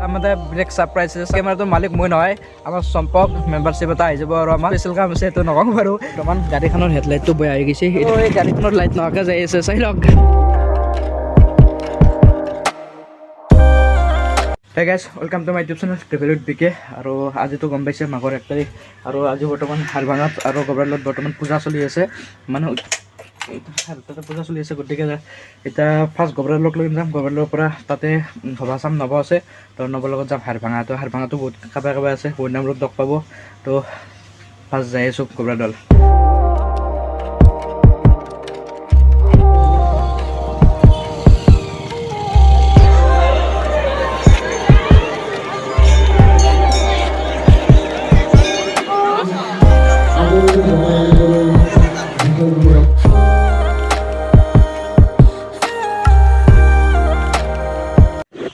আমাদেৰ বেলেগ ছাৰপ্ৰাইজ আছে। কেমেৰাটোৰ মালিক মই নহয়, আমাৰ চম্পক মেম্বাৰশ্বিপ এটা আহি যাব আৰু আমাৰ স্পেচিয়েল কাম আছে, সেইটো নকওঁ বাৰু। বৰ্তমান গাড়ীখনৰ হেডলাইটটো বেয়া হৈ গৈছে, এই গাড়ীখনৰ লাইট নোহোৱাকৈ যাই আছে, চাই লওক। Hey guys, welcome to my YouTube channel Travel with BK। আৰু আজিতো গম পাইছে মাঘৰ 1 তাৰিখ আৰু আজি বৰ্তমান হাৰভাঙাত আৰু গবৰালত বৰ্তমান পূজা চলি আছে, মানে তাতে পূজা চলি আছে। গতিকে এতিয়া ফাৰ্ষ্ট গবৰালক লৈ যাম, গবৰালৰ পৰা তাতে সভা চাম নৱ আছে, তো নৱৰ লগত যাম হাৰভাঙা। তো হাৰভাঙাতো বহুত কাবাই কাবাই আছে, বহুত নাম লগ পাব। তো ফাৰ্ষ্ট যাই আছোঁ গবৰাদল।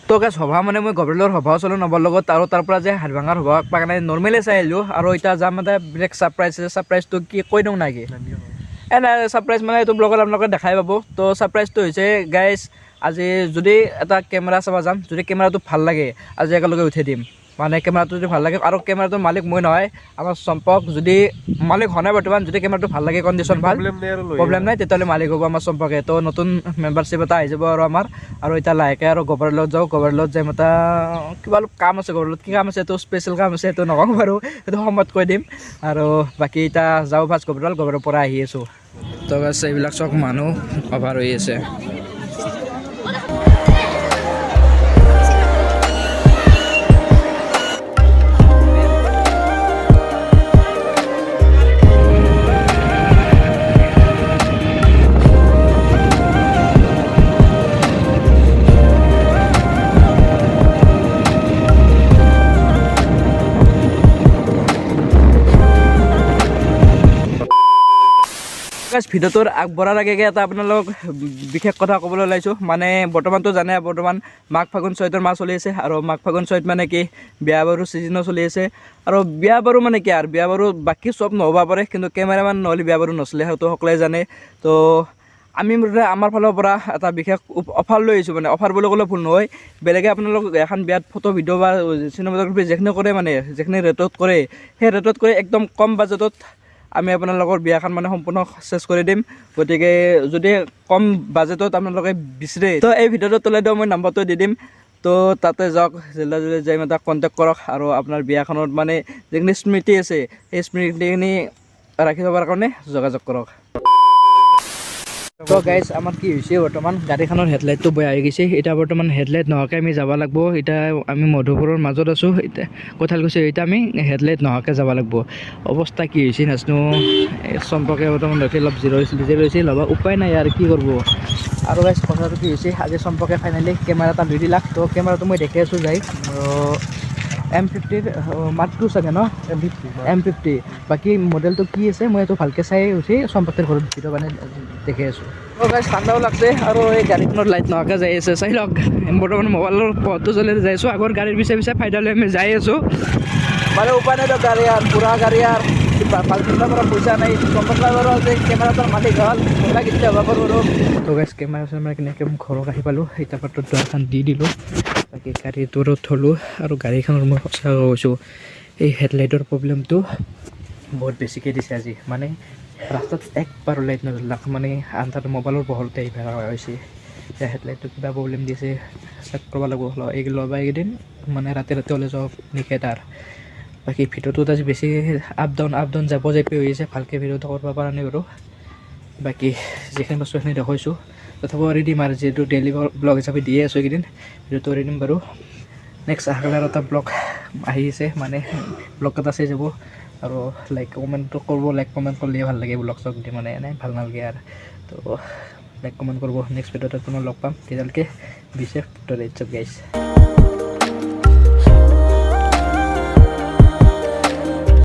তো গাছ সভা মানে মই গবৰেলৰ সভাও চলোঁ নৱৰ লগত, আৰু তাৰ পৰা যে হাৰভাঙাৰ সভা কাৰণে নৰ্মেলি চাই আহিলোঁ। আৰু এতিয়া যাম এটা বেলেগ ছাৰপ্ৰাইজ আছে, ছাৰপ্ৰাইজটো কি কৈ দিওঁ নেকি? এ নাই, ছাৰপ্ৰাইজ মানে এইটো ব্লগত আপোনালোকে দেখাই পাব। তো ছাৰপ্ৰাইজটো হৈছে গাইজ, আজি যদি এটা কেমেৰা চাব যাম, যদি কেমেৰাটো ভাল লাগে আজি একেলগে উঠাই দিম, মানে কেমেৰাটো যদি ভাল লাগে। আৰু কেমেৰাটোৰ মালিক মই নহয়, আমাৰ চম্পক। যদি মালিক হোৱা নাই বৰ্তমান, যদি কেমেৰাটো ভাল লাগে, কণ্ডিশ্যন ভাল, প্ৰব্লেম নাই, তেতিয়াহ'লে মালিক হ'ব আমাৰ চম্পকে। তো নতুন মেম্বাৰশ্বিপ এটা আহি যাব আৰু আমাৰ। আৰু এতিয়া লাহেকৈ আৰু গবৰালত যাওঁ, গবৰালত যাই এটা কিবা অলপ কাম আছে। গবৰালত কি কাম আছে, এইটো স্পেচিয়েল কাম আছে, সেইটো নকওঁ বাৰু, সেইটো সময়ত কৈ দিম। আৰু বাকী এতিয়া যাওঁ ফাৰ্ষ্ট গবৰাল, গবৰৰ পৰা আহি আছোঁ। তো গাছ এইবিলাক চব মানুহ অভাৰ হৈ আছে। ভিডিঅ'টোৰ আগবঢ়াৰ আগে এটা আপোনালোক বিশেষ কথা ক'বলৈ ওলাইছোঁ। মানে বৰ্তমানতো জানে, বৰ্তমান মাঘ ফাগুন চৈতৰ মাহ চলি আছে, আৰু মাঘ ফাগুন চৈত মানে কি বিয়া বাৰু ছিজনো চলি আছে। আৰু বিয়া বাৰু মানে কি আৰু বিয়া বাৰু বাকী চব নহ'ব পাৰে, কিন্তু কেমেৰামেন নহ'লে বিয়া বাৰু নচলে, সেইটো সকলোৱে জানে। তো আমি মুঠতে আমাৰ ফালৰ পৰা এটা বিশেষ অফাৰ লৈ আহিছোঁ, মানে অফাৰ বুলি ক'লে ভুল নহয়। বেলেগে আপোনালোক এখন বিয়াত ফটো ভিডিঅ' বা চিনেমাটোগ্ৰাফী যিখিনি কৰে, মানে যিখিনি ৰেটত কৰে, সেই ৰেটত কৰি একদম কম বাজেটত আমি আপোনালোকৰ বিয়াখন মানে সম্পূৰ্ণ চেছ কৰি দিম। গতিকে যদি কম বাজেটত আপোনালোকে বিচাৰে, তো এই ভিডিঅ'টোত তলে দিওঁ মই নাম্বাৰটো দি দিম, তো তাতে যাওক, জল্দি জল্দি যাই মানে তাক কণ্টেক্ট কৰক। আৰু আপোনাৰ বিয়াখনত মানে যিখিনি স্মৃতি আছে, সেই স্মৃতিখিনি ৰাখি থবৰ কাৰণে যোগাযোগ কৰক। তো গাইজ, আমাৰ কি হৈছে, বৰ্তমান গাড়ীখনৰ হেডলাইটটো বেয়া হৈ গৈছে। এতিয়া বৰ্তমান হেডলাইট নোহোৱাকৈ আমি যাব লাগিব। এতিয়া আমি মধুপুৰৰ মাজত আছোঁ, এতিয়া কঁঠালকুছি। এতিয়া আমি হেডলাইট নোহোৱাকৈ যাব লাগিব। অৱস্থা কি হৈছে নাজানো। চম্পকে বৰ্তমান ৰখি অলপ জিৰ' জিৰ' হৈছে, ল'ব উপায় নাই আৰু কি কৰিব। আৰু গাইজ, কথাটো কি হৈছে, আজি চম্পকে ফাইনেলি কেমেৰা এটা লৈ দিলাক। তো কেমেৰাটো মই দেখি আছোঁ যাই, M50ৰ মাৰ্ক 2 চাগে ন, M50। বাকী মডেলটো কি আছে মই এইটো ভালকৈ চাই উঠি চম্পকৰ ঘৰত ভিডিঅ' বনাই দেখি আছোঁ। গাইজ, ঠাণ্ডাও লাগছে আৰু এই গাড়ীখনৰ লাইট নোহোৱাকৈ যাই আছে, চাই লওক। বৰ্তমান মোবাইলৰ পোহৰটো জ্বলি যাই আছোঁ, আগৰ গাড়ীৰ পিছে পিছে ফাইদা লৈ আমি যাই আছোঁ। মানে উপায় নাই, গাড়ী আৰু বুঢ়া গাড়ী আৰু ভাল চিন্তা কৰা পইচা নাই। চম্পক ড্ৰাইভাৰো আছে, কেমেৰাটোৰ মালিক হ'ল, কোনোবা কেতিয়া হ'ব পাৰোঁ। আৰু তো গাইজ, কেমেৰা চেমেৰা কেনেকৈ ঘৰত আহি পালোঁ, এতিয়া পাতত দুৱাৰখন দি দিলোঁ, বাকী গাড়ীটোৰো থ'লোঁ। আৰু গাড়ীখনৰ মই সঁচা কৈছোঁ, এই হেডলাইটৰ প্ৰব্লেমটো বহুত বেছিকৈ দিছে আজি। মানে ৰাস্তাত একবাৰো লাইট নজ্বলাক, মানে আন্ধাৰ মোবাইলৰ পোহৰতে আহি থকা হৈছে। এতিয়া হেডলাইটটো কিবা প্ৰব্লেম দিছে, চেক কৰিব লাগিব। এই ল'বা এইকেইদিন মানে ৰাতি ৰাতি ওলাই যাওঁ নিশে তাৰ। বাকী ভিডিঅ'টোত আজি বেছি আপ ডাউন আপ ডাউন যাব যাপি হৈ আছে, ভালকৈ ভিডিঅ'টো কৰিব পৰা নাই বাৰু। বাকী যিখিনি বস্তু সেইখিনি দেখুৱাইছোঁ, তথাপিও এৰি দিম আৰু যিহেতু ডেইলি ব্লগ হিচাপে দিয়ে আছোঁ এইকেইদিন, ভিডিঅ'টো এৰি দিম বাৰু। নেক্সট আহাকালি আৰু এটা ব্লগ আহি আছে, মানে ব্লগ এটা চাই যাব আৰু লাইক কমেণ্টটো কৰিব। লাইক কমেণ্ট কৰিলে ভাল লাগে, ব্লগ চগ দি মানে এনেই ভাল নালাগে আৰু। তো লাইক কমেণ্ট কৰিব। নেক্সট ভিডিঅ'টোত পুনৰ লগ পাম, তেতিয়ালৈকে বিশেষ গাইছ।